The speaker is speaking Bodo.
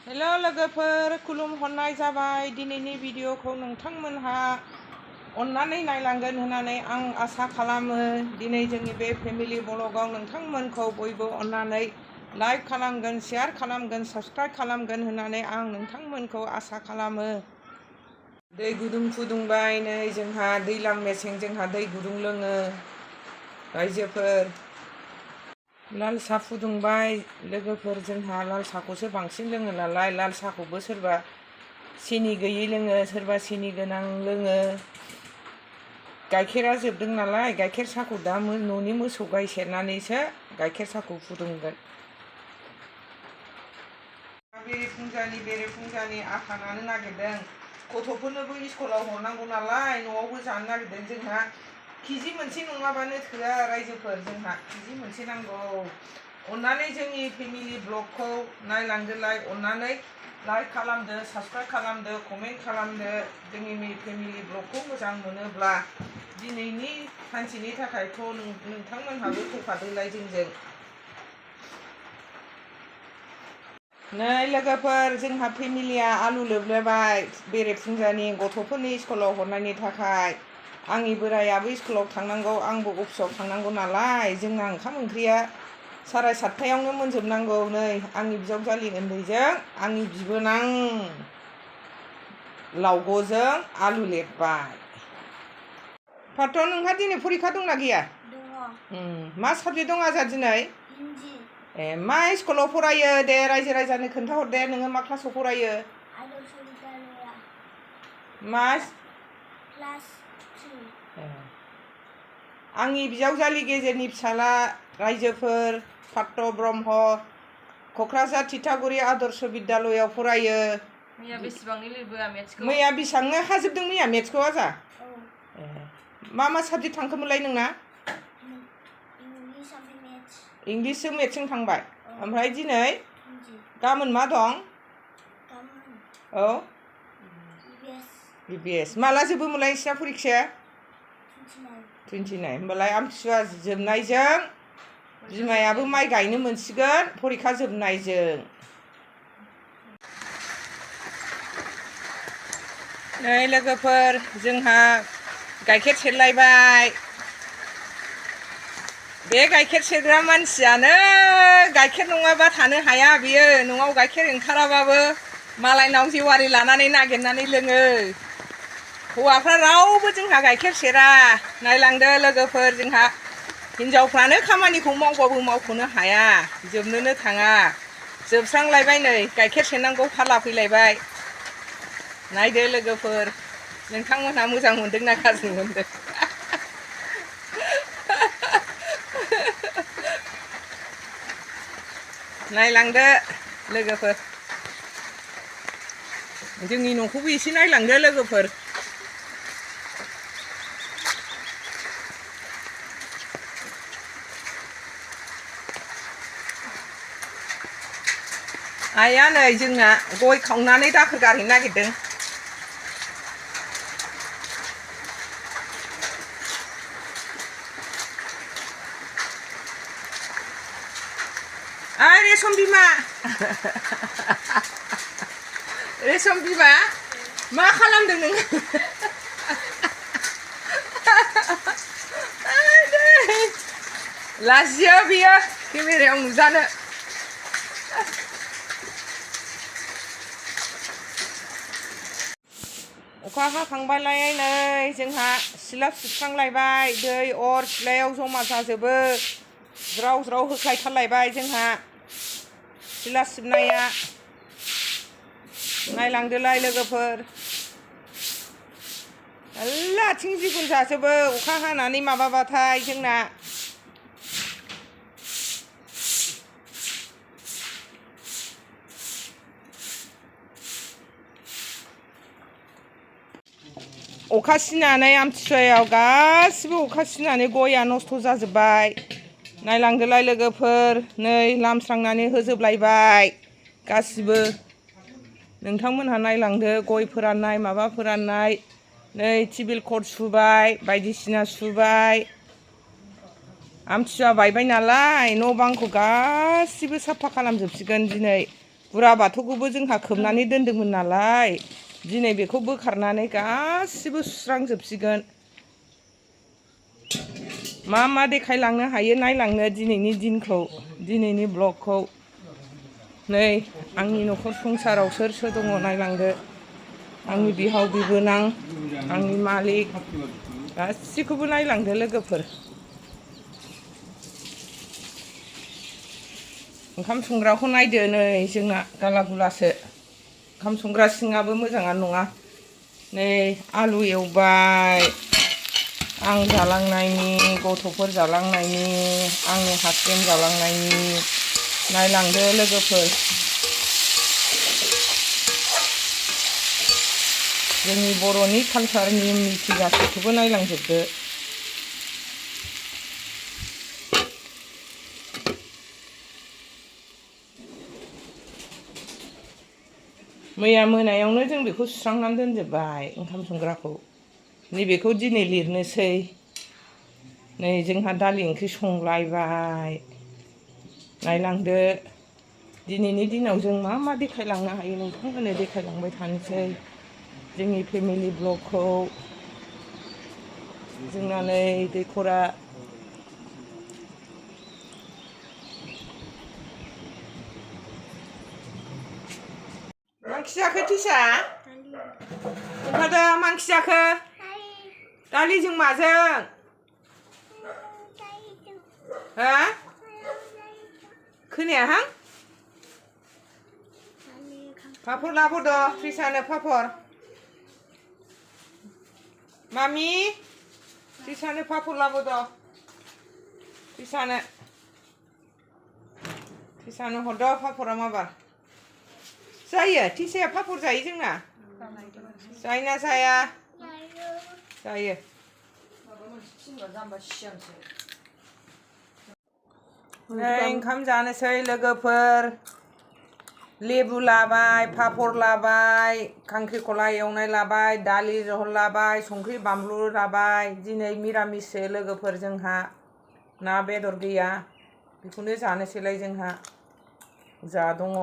हेलो लोगोफोर खुलुमहरनाय जाबाय। दिनैनि भिडिअखौ नोंथांमोनहा अननानै नायलांगोन होननानै आं आसा खालामो। दिनै जोंनि बे फेमिलि ब्लगाव नोंथांमोनखौ बयबो अननानै लाइक खालामगोन, शेयार खालामगोन, साबस्क्राइब खालामगोन होननानै आं नोंथांमोनखौ आसा खालामो। दै गुदुं फुदुंबाय, नै जोंहा दैज्लां मेसें जोंहा दै गुदुं लोङो रायजोफोर। लाल साहा फुदुंबाय लोगोफोर, जोंहा लाल साहाखौसो बांसिन लोङो नालाय। लाल साहाखौबो सोरबा सिनि गैयै लोङो, सोरबा सिनि गोनां लोङो। गाइखेरा जोबदों नालाय गाइखेर साहाखौ दा न'नि मोसौ गाय सेरनानैसो गाइखेर साहाखौ फुदुंगोन। बेरेफुंजानि आटा नानो नागिरदों। गथ'फोरनोबो स्कुलाव हरनांगौ नालाय न'आवबो जानो नागिरदों। जोंहा केजि मोनसे नङाबानो थोआ रायजोफोर, जोंहा केजि मोनसे नांगौ। अननानै जोंनि फेमिलि ब्लगखौ नायलांदोलाय, अननानै लाइक खालामदो, साबस्क्राइब खालामदो, कमेन्ट खालामदो। जोंनि फेमिलि ब्लगखौ मोजां मोनोब्ला दिनैनि सानसेनि थाखायथ' नोंथांमोनहाबो फैफादोलाय जोंजों। नै लोगोफोर, जोंहा फेमिलिया आलु लोबलायबाय बेरेफुंजानि गथ'फोरनि स्कुलाव हरनायनि थाखाय। आंनि बोरायाबो स्कुलाव थांनांगौ, आंबो अफिसाव थांनांगौ नालाय। जोंना ओंखाम ओंख्रिया 7:30 मोनजोबनांगौ। नै आंनि बिजावजालि उन्दैजों आंनि बिबोनां लावग'जों आलु लेबबाय। पार्थ, नोंहा दिनै फरिखा दंना गैया? दङ। मा साबजेक्ट दं आजा दिनै? हिन्दी। ए, मा स्कुलाव फरायो दे रायजो राजानो खोन्थाहर दे, नोङो मा क्लासाव फरायो? आदर्श बिद्यालया। मा? क्लास 3। आंनि बिजावजालि गेजेरनि फिसाला रायजोफोर पार्थ ब्रह्म क'क्राझार तितागुरि आदर्श बिद्यालयाव फरायो। मैया बेसेबांनि लिरबोआ मेथ्सखौ? मैया बेसेबांनो हाजोबदों मैया मेथ्सखौ आजा? औ। ए, मा साबजेक्ट थांखोमोनलाय नोंना? इंलिश ओमफ्राय मेथ्स। इंलिशजों मेथ्सजों थांबाय। ओमफ्राय दिनै? गाबोन मा दं? गाबोन औ EBS। माला जोबोमोनलाय नोंसिना फरिखाया? 29। होमबालाय आमथिसुवा जोबनायजों बिमायाबो माइ गायनो मोनसिगोन फरिखा जोबनायजों। नै लोगोफोर, जोंहा गाइखेर सेरलायबाय। बे गाइखेर सेरग्रा मानसियानो गाइखेर नङाबा थानो हाया। बियो न'आव गाइखेर ओंखाराबाबो मालायनाव जेवारि लानानै नागिरनानै लोङो। हौवाफ्रा रावबो जोंहा गाइखेर सेरा। नायलांदो लोगोफोर, जोंहा हिनजावफ्रानो खामानिखौ मावबाबो मावख'नो हाया, जोबनोनो थाङा। जोबस्रांलायबाय, नै गाइखेर सेरनांगौ फाला फैलायबाय। नायदो लोगोफोर, नोंथांमोनहा मोजां मोनदोंना गाज्रि मोनदों? नायलांदो लोगोफोर, जोंनि न'खौबो एसे नायलांदो लोगोफोर। आइया नै जोंना गय खावनानै दाखोर गारहैनो नागिरदों। रेशम बिमा रेशम बिमा, मा खालामदों नोङो? लाजियो बियो केमेरायाव नुजानो। अखा हाखांबायलाय, नै जोंहा सिला सिबस्रांलायबाय। दै अर सिलायाव जमा जाजोबो, ज्राव ज्राव होख्लायथारलायबाय जोंहा सिला सिबनाया। नायलांदोलाय लोगोफोर, मेल्ला आथिं जिगुन जाजोबो अखा हानानै माबाबाथाय जोंना। अखा सिनानै आमथिसुवायाव गासिबो अखा सिनानै गया नस्थ' जाजोब्बाय। नायलांदोलाय लोगोफोर, नै लामस्रांनानै होजोबलायबाय गासिबो। नोंथांमोनहा नायलांदो, गय फोराननाय माबा फोराननाय। नै टेबिल क्लथ सुबाय, बायदिसिना सुबाय। आमथिसुवा बायबाय नालाय न' बांखौ गासिबो साफा खालामजोबसिगोन दिनै। बुरा बाथौखौबो जोंहा खोबनानै दोन्दोंमोन नालाय दिनै बेखौ बोखारनानै गासिबो सुस्रांजोबसिगोन। मा मा देखायलांनो हायो नायलांनो दिनैनि दिनखौ, दिनैनि ब्लगखौ। नै आंनि न'खर संसाराव सोर सोर दङ नायलांदो। आंनि बिहाव बिबोनां, आंनि मालिक गासिखौबो नायलांदो लोगोफोर। ओंखाम संग्राखौ नायदो, नै जोंना गाला गुलासो। ओंखाम संग्रा सिङाबो मोजाङानो नङा। नै आलु एवबाय, आं जालांनायनि, गथ'फोर जालांनायनि, आंनि हासबेन्ड जालांनायनि। नायलांदो लोगोफोर। जोंनि बर'नि कालसार नियम निथि गासैखौबो नायलांजोबदो। मैया मोनायावनो जों बेखौ सुस्रांनानै दोनजोब्बाय ओंखाम संग्राखौ। नैबेखौ दिनै लिरनोसै। नै जोंहा दालि ओंख्रि संलायबाय। नायलांदो दिनैनि दिनाव जों मा मा देखायलांनो हायो नोंथांमोननो देखायलांबाय थानोसै जोंनि फेमिलि ब्लगखौ। जोंना नै दैखरा मा ओंख्रि जाखो टिसा? खोन्थादो मा ओंख्रि जाखो? दालिजों माजों? हो? खोनायाहां? पापर लाबोद' ट्रिसानो पापर। मामि ट्रिसानो पापर लाबोद'। ट्रिसानो हरद' पापरा माबार। जायो टिसाया पापर जायो जोंना? जायोना जाया? जायो। नै ओंखाम जानोसै लोगोफोर। लेबु लाबाय, पापर लाबाय, खांख्रिखला एवनाय लाबाय, दालि जहल लाबाय, संख्रि बानलु लाबाय। दिनै मिरामिससो लोगोफोर जोंहा। ना बेदर गैया। बेखौनो जानोसैलाय जोंहा। जा दङ।